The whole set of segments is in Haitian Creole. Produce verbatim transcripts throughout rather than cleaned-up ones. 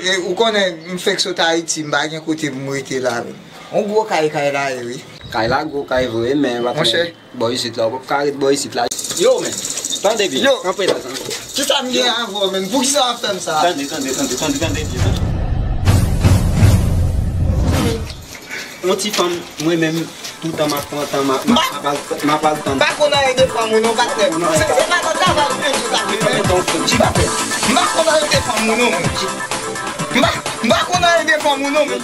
E, ou konnen, m fèk sot Ayiti, m pa gen kote pou m rete la, menm. On gwo kay, kay la ye, wi. Kay la gwo, kay vre, men pa Monchè. Bò isit la, ou p ap ka ret bò isit la. Yo, men, tande byen. Yo. Kanpe la, tande. Kisa m gen avè w, menm? Poukisa w ap fè m sa? Tande, tande, tande, tande, tande byen, tande. Yon ti fanm, mwen menm, toutan m ap pran tan, m ap, m ap, m ap al, m ap al tann. M pa konn anyen de fanm ou non, patnè. Se, se pa nan travay ou menm ki ta fè. Fèmen don, frè m, ti pa fè. M pa konn anyen de fanm ou non, menm. M pa, m pa konn anyen de fanm ou non, menm.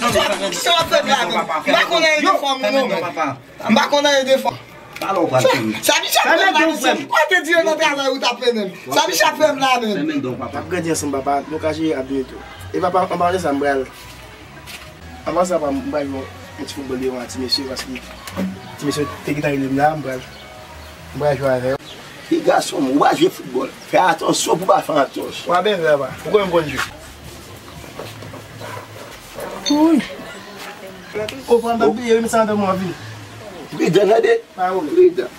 Kisa w ap fè m la, menm? M pa konn anyen de fanm ou non, menm. M pa konn anyen de fanm. Talè w pral konnen. Sa misye ap fè m la, mesye? Ou pa te di yo nan travay ou t ap mennen m. Sa misye ap fè m la, menm? Fèmen don, papa. N ap grandi ansanm, papa. Nou ka jere a byen tou. E papa, anba de sa, m pral, anba sa, papa, m pral jwe yon ti foutbòl deyò a ti mesye, paske ti mesye te gentan rele m la, m pral, m pral jwe avè yo. Ti gason m, ou pa jwe foutbòl. Fè atansyon pou w pa fè antòch. W a byen fè, papa. Ou konnen m konn jwe. Wi. O, pran m pa bliye, wi, m sa andan mwen vini. Pridan, tande? Pa wè. Pridan.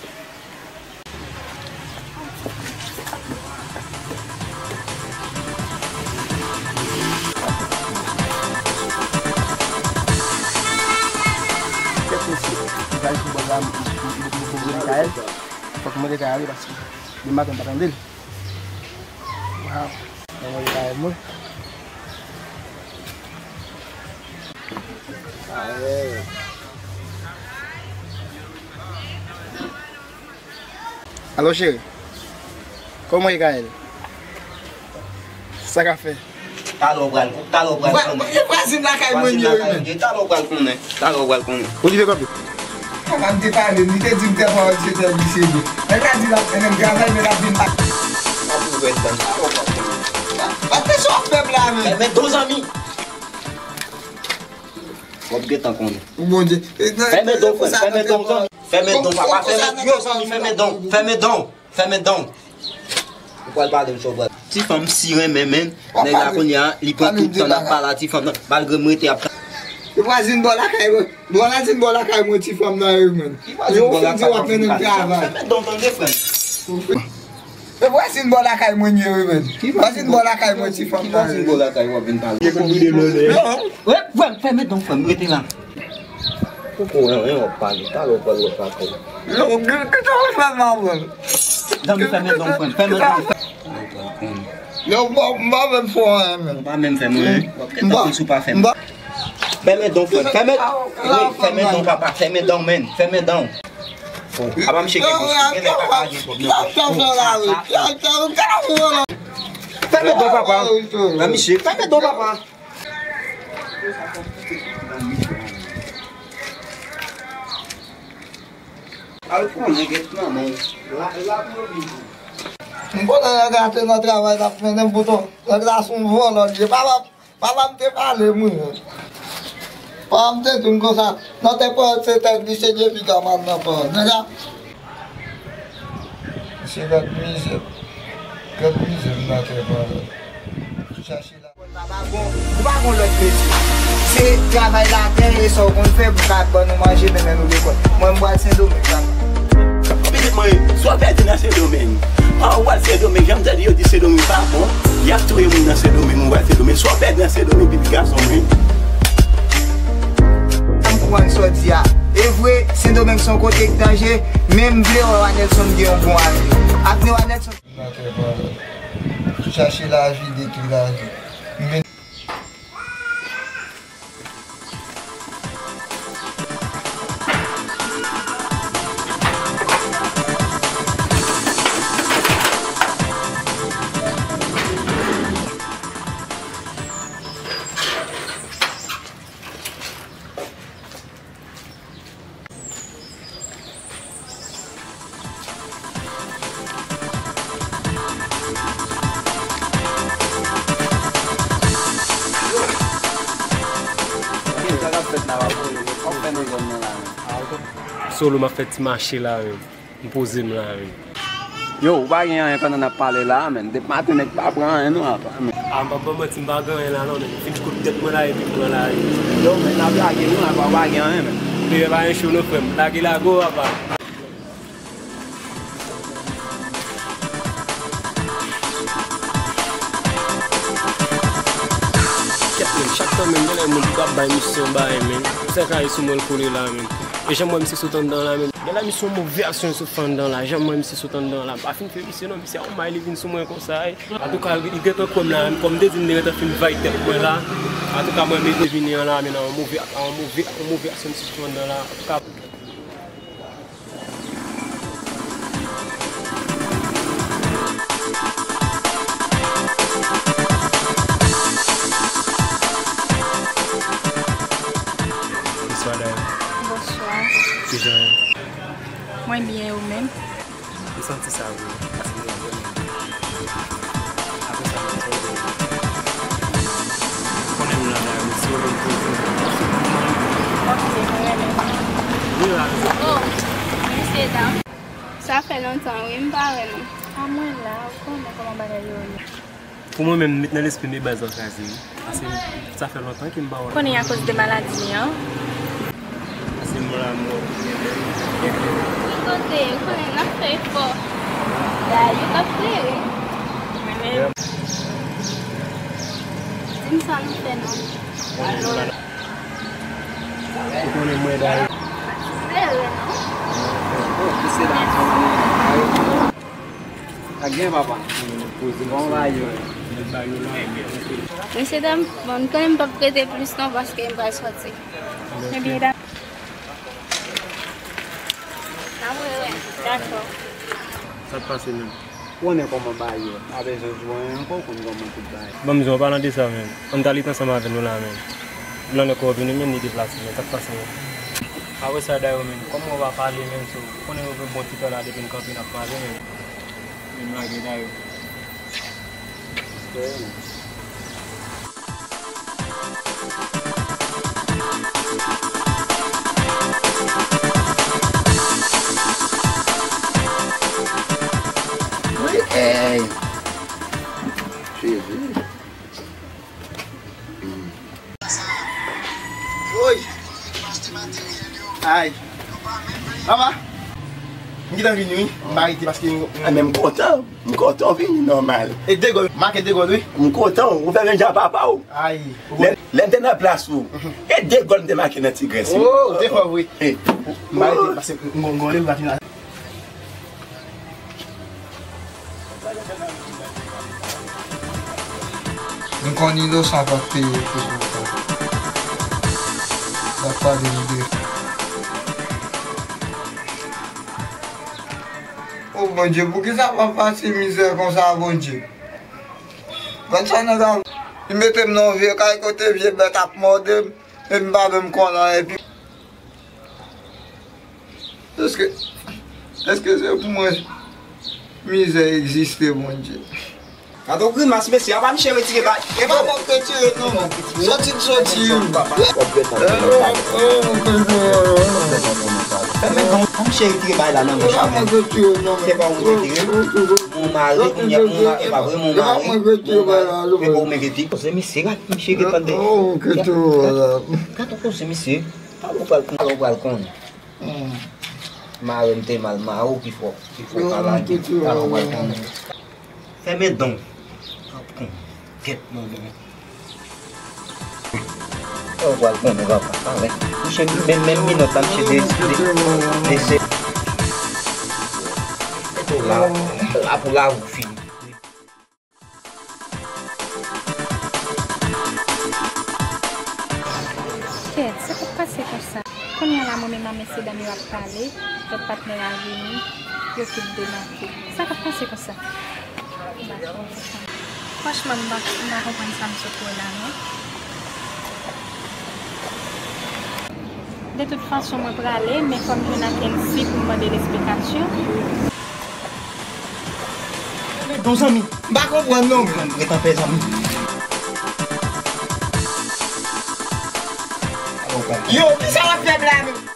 Kèt mesye, m pral sou bò la, m, m, m, m, m, m, Mikaèl. Fòk m mande Kayal, paske demen maten m pa tande l. Waw. Mwen mande Kayal mwen. Alo, cheri. Kòman w ye, Gaël? Sa k ap fè? Talè w pral, talè w pral konnen. E vwazin lakay mwen li ye, wi, menm. Talè w pral konnen. Talè w pral konnen. Olivier, kanpe. Papa m te pale m, li te di m tè pawòl se tè li se li. Nèg la di l ap mennen m travay, men l ap vin pa. Talè w pral konnen. Patnè, sa w ap fè m la, menm? Fèmen don, zanmi. W ap gentan konnen. Bondye. Fèmen don, frè m, fèmen don, zanmi. Fèmen don, papa, fèmen don, zanmi, fèmen don, fèmen don, fèmen don. Ou pral pale m sa w pral. Ti fanm si renmen, menm. Nèg la kounye a, li pran tout tan l ap pale a ti fanm nan, malgre m rete ap. E vwazin bò lakay mwen, vwazin bò lakay mwen, ti fanm nan ye, menm. Yo fin di w ap mennen m travay. Fèmen don, tande, frè m. E vwazin bò lakay mwen ye, wi, menm. Vwazin bò lakay mwen, ti fanm nan ye. Vwazin bò lakay w ap vin pale. Wi, frè m, fèmen don, frè m, rete la. Poko anyen w ap pale, talè w pral wè patwon. Yo, ki, ki sa w fè m la, menm? Zanmi, fèmen don, frè m, fèmen don. Yo, m pa, m pa menm fè w anyen, menm. Ou pa menm fè m anyen. W ap gentan konn si w pa fè m. Fèmen don, frè m, fèmen, wi, fèmen don, papa, fèmen don, menm, fèmen don. Apa m cheke bouch ou, genlè pa ka gen pwoblèm. Fèmen don, papa. Nan misye, fèmen don, papa. Al konnen, gen nan men w. La, la pou yo vin. M konnen nèg la te nan travay l ap mennen m bouton. Nèg la se yon vòlò li ye. Papa, papa m te pale m wi. Papa m te di m konsa, nan tèt pawòl se tèt li se depi ka mal nan pawòl. Nèg la. Misye gad mizè. Gad mizè m nan tèt pawòl. Chache la. Papa gon, ou pa gon lòt metye. Se travay latè e sa w konn fè pou ka ban nou manje, mennen nou lekòl. Mwen, m pral Sendomeng, papa. Pitit mwen, sa w pèdi nan Sendomeng. An, ou pral Sendomeng, jan m tande yo di Sendomeng pa bon. Y ap touye moun nan Sendomeng, ou pral Sendomeng. Sa w pèdi nan Sendomeng, pitit gason mwen. Sa m konprann sa w di a. E vre, Sendomeng se yon kote k danje, men m vle wè Wanelson gen yon bon avni. Avni Wanelson. Nan tè pa mwen. Chache lavi, detwi lavi. M vin. Solo, m ap fè ti mache la menm. M poze m la menm. Yo, ou pa gen anyen pandan n ap pale la a, menn. Depi maten nèg pa pran anyen non apa, menn. A, m p ap ba w manti, m pa gen anyen la non, menn. Fin kout tèt mwen la epi m pran lari. Yo, menn, n ap lage wi, apa ou pa gen anyen, menn. Peyè pa gen cho non, frè m. Lage, lage w, apa. Men, genlè moun ki ap bay misye yon bagay, men. Sèk la, e sou mwen l kole la, men. E jan m wè misye sot anndan la, men. Genlè misye yon move aksyon sot fè anndan la. Jan m wè misye sot anndan la. M pa fin fè misye non, misye a yon may li vin sou mwen konsa, ey. Antouka, li gentan kwè m la, men kòm m te di m te gentan fin vay tèt mwen la. Antouka, mwen menm te vini an la, men nan yon move, yon move, yon move aksyon misye sot fè anndan la. Antouka. Bonswa, Dayou. Bonswa. Kijan w ye? Mwen byen, ou menm? M santi sa vre, paske m gen yon bon nèg. Apre sa, mwen fè w konnen m la, la, mwen se yon lòt kote. Ok, mwen renmen. Wi, la. Oh, mesye dam. Sa fè lontan, wi, m pa wè nou. A mwen la, ou konnen kòman bagay yo ye. Pou mwen menm, m met nan lespri m e baz lan kraze, wi. Paske sa fè lontan ke m pa wè l. Konnen akoz de maladi li an. Paske mwen la, mwen byen bèl, byen bèl. Ki kote? Ou konnen n ap fè efò. Dayou k ap klere. Mwen menm. Di m sa nou fè non. Ou konnen mwen Dayou. Sere non. Ak gen papa. Bon bagay yo. Mesye dam, bon, m konnen m p ap rete plis non, paske m pral sòti. Ebyen, dam. N ap wè, wè. Dakò. Sa k pase menm? Ou konnen kòman bagay yo. Pa bezwen di w anyen ankò, ou konn kòman tout bagay. Ban m di w, an palan de sa menm, ann t al ret ansanm avè nou la menm. Lannè kò w vini menm, li deplase menm. Sa k pase menm? Apre sa, Dayou menm, kòman w pa pale menm, so, ou konnen nou gen bon ti tan la depi n kanpe n ap pale menm. Menm lage Dayou. Wi, ey. Jezi. Woy! Ay! Papa! M gentan vini wi. M pa rete paske m... Ah, men m kontan. M kontan w vini nòmal. E de gòl, make de gòl wi. M kontan, ou fè menm jan papa w. Ay! Lè, lè m te nan plas ou, e de gòl m te make nan Ti Grès wi. Oh, ou te fò vre. M pa rete paske m gon gòl m pa fin. M konn inosan pa t peye pou sa. W ap pale m de... O Bondye, poukisa w ap pase mizè konsa, Bondye? Gad sa nèg la, li mete m nan yon vye kay kote vye bèt ap mòde m, epi m pa menm konn anyen, epi Èske, èske se pou mwen mizè egziste, Bondye? Gade yon grimas, mesye, apa misye retire ba... E pa mwen k retire non. Soti, soti. Fèmen non, misye retire bay la nan manch mwen. Se pa ou retire. Mon mari, kounye a, mon mari, e pa vre, mon mari, mon mari. Se pa ou mete di. Se misye, gade misye ki pande. Gade yon koze, misye. Talè w pral konn, talè w pral konn. Hmm. Mare m te mal, mare w pi fò, pi fò, talè w pral konn. Fèmen dan w. W ap konn. Gèt manman w. Talè w pral konn, papa, talè. Misye, menm, menm minòt la, misye de, de, de se. Eto la, la pou la ou fini. Kèt, sa k ap pase konsa? Kounye a la, mwen menm ak mesye dam yo ap pale, lòt patnè a vini, yo tout demake. Sa k ap pase konsa? M pa konprann. Franchman, m pa, m pa konprann sa m sot wè la, non. De tout fason, mwen prale, men fò m jwenn ak Elsie pou m mande l esplikasyon. Bon zanmi, m pa konprann non. Ret anpè zanmi. Yo, kisa w ap fè m la menm?